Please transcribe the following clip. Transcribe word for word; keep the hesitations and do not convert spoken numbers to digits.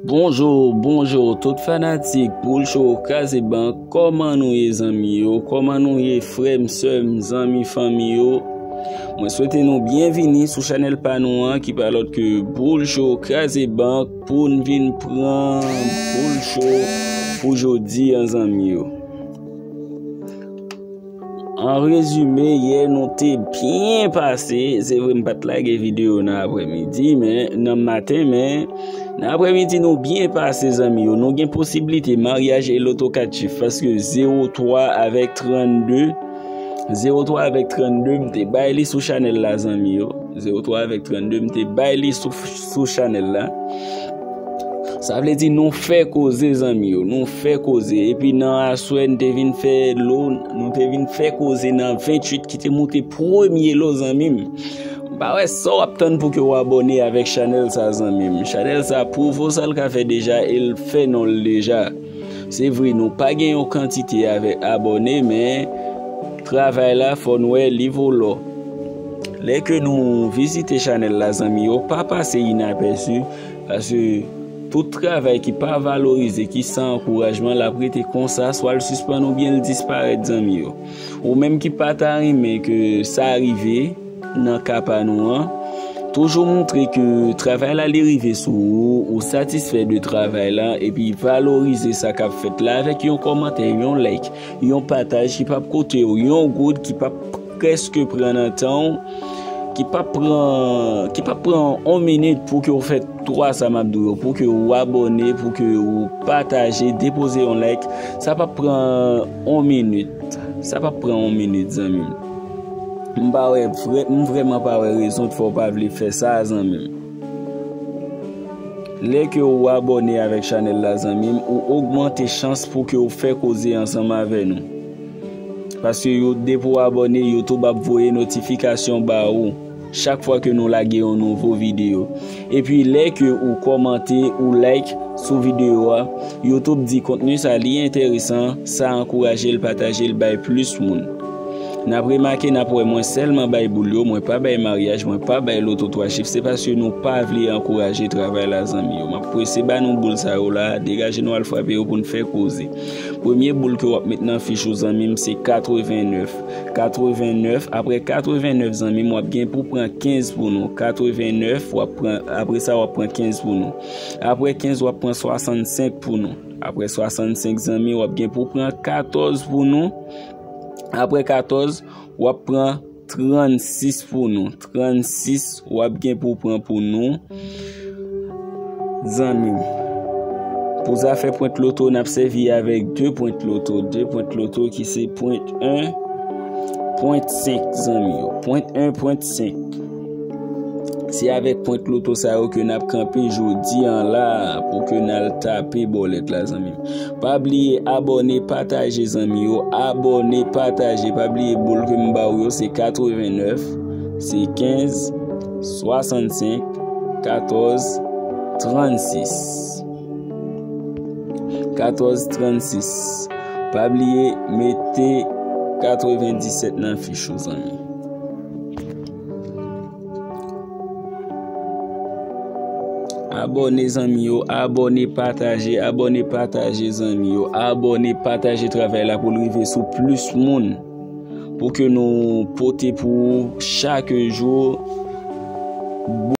Bonjou, bonjou tout fanatik Boul Cho Kraze Bank. Kòman nou ye, zanmi yo? Kòman nou ye, frè m, sè m, zanmi, fanmi yo? Mwen swete nou byenvini sou chanèl pa nou an, ki pa lòt ke Boul Cho Kraze Bank, pou n vin pran boul cho pou jodi an, zanmi yo. An rezime, yè nou te byen pase. Se vre, m pa t lage videyo nan aprèmidi, men nan maten, men nan aprèmidi, nou byen pase, zanmi yo. Nou gen posiblite maryaj e loto kat chif, paske zewo twa avèk trannde, zewo twa avèk trannde, m te bay li sou chanèl la, zanmi yo. Zewo twa avèk trannde, m te bay li sou, sou chanèl la. Sa vle di nou fè koze, zanmi yo, nou fè koze. Epi nan aswè, n te vin fè lo, nou te vin fè koze nan venntuit ki te moute premye lo, zanmi m. M pa wè sa w ap tann pou ke w abòne avèk chanèl sa, zanmi m. Chanèl sa, pwouve w sa l ka fè deja e l fè non l deja. Se vre, nou pa gen yon kantite avèk abòne, men travay la, fò n wè li vo lò. Lè ke nou vizite chanèl la, zanmi yo, pa pase inapèsi, paske tout travay ki pa valorize, ki san ankourajman, l ap rete konsa, swa l sispann oubyen l disparèt, zanmi yo. Ou menm ki pa ta renmen ke sa rive nan ka pa nou an, toujou montre ke travay la li rive sou ou, ou satisfè de travay la, epi valorize sa k ap fèt la avèk yon kòmantè, yon like, yon pataj ki p ap koute w yon goud, ki p ap prèske pran nan tan w, ki p ap pran, ki p ap pran yon minit pou ke w fè twa sa m ap di w yo, pou ke w abòne, pou ke w pataje, depoze yon like. Sa p ap pran yon minit. Sa p ap pran yon minit, zanmi m. M pa wè vrè, m vrèman pa wè rezon k fè w pa vle fè sa, zanmi m. Lè ke w abòne avèk chanèl la, zanmi m, ou ogmante chans pou ke w fè koze ansanm avè nou. Paske yo, depi w abòne, YouTube ap voye notifikasyon ba ou chak fwa ke nou lage yon nouvo videyo. Epi lè ke ou kòmante, ou like sou videyo a, YouTube di kontni sa li enteresan, sa ankouraje l pataje l bay plis moun. N ap remake, n ap wè mwen sèlman bay boul yo, mwen pa bay maryaj, mwen pa bay loto twa chif, se paske nou pa vle ankouraje travay la, zanmi yo. M ap prese ba nou boul sa yo la, degaje nou al frape yo pou n fè koze. Premye boul ke w ap met nan fich ou, zanmi m, se katrevennèf. Katrevennèf, apre katrevennèf, zanmi m, w ap gen pou pran kenz pou nou. Katrevennèf, w ap pran, apre sa, w ap pran kenz pou nou. Apre kenz, w ap pran swasannsenk pou nou. Apre swasannsenk, zanmi, w ap gen pou pran katòz pou nou. Apre katòz, w ap pran trannsis pou nou. Trannsis, w ap gen pou pran pou nou, zanmi m. Pou zafè pwent loto, n ap sèvi avèk de pwent loto. De pwent loto ki se pwent en, pwent senk, zanmi yo. Pwent en, pwent senk. Se avèk pwent loto sa yo ke n ap kanpe jodi an la pou ke n al tape bòlèt la, zanmi m. Pa bliye abòne, pataje, zanmi yo. Abòne, pataje. Pa bliye boul ke m ba w yo, se katrevennèf, se kenz, swasannsenk, katòz, trannsis. Katòz trannsis. Pa bliye mete katrevendisèt nan fich ou, zanmi. Abòne, zanmi yo, abòne, pataje, abòne, pataje, zanmi yo, abòne, pataje travay la pou l rive sou plis moun, pou ke nou pote pou ou chak jou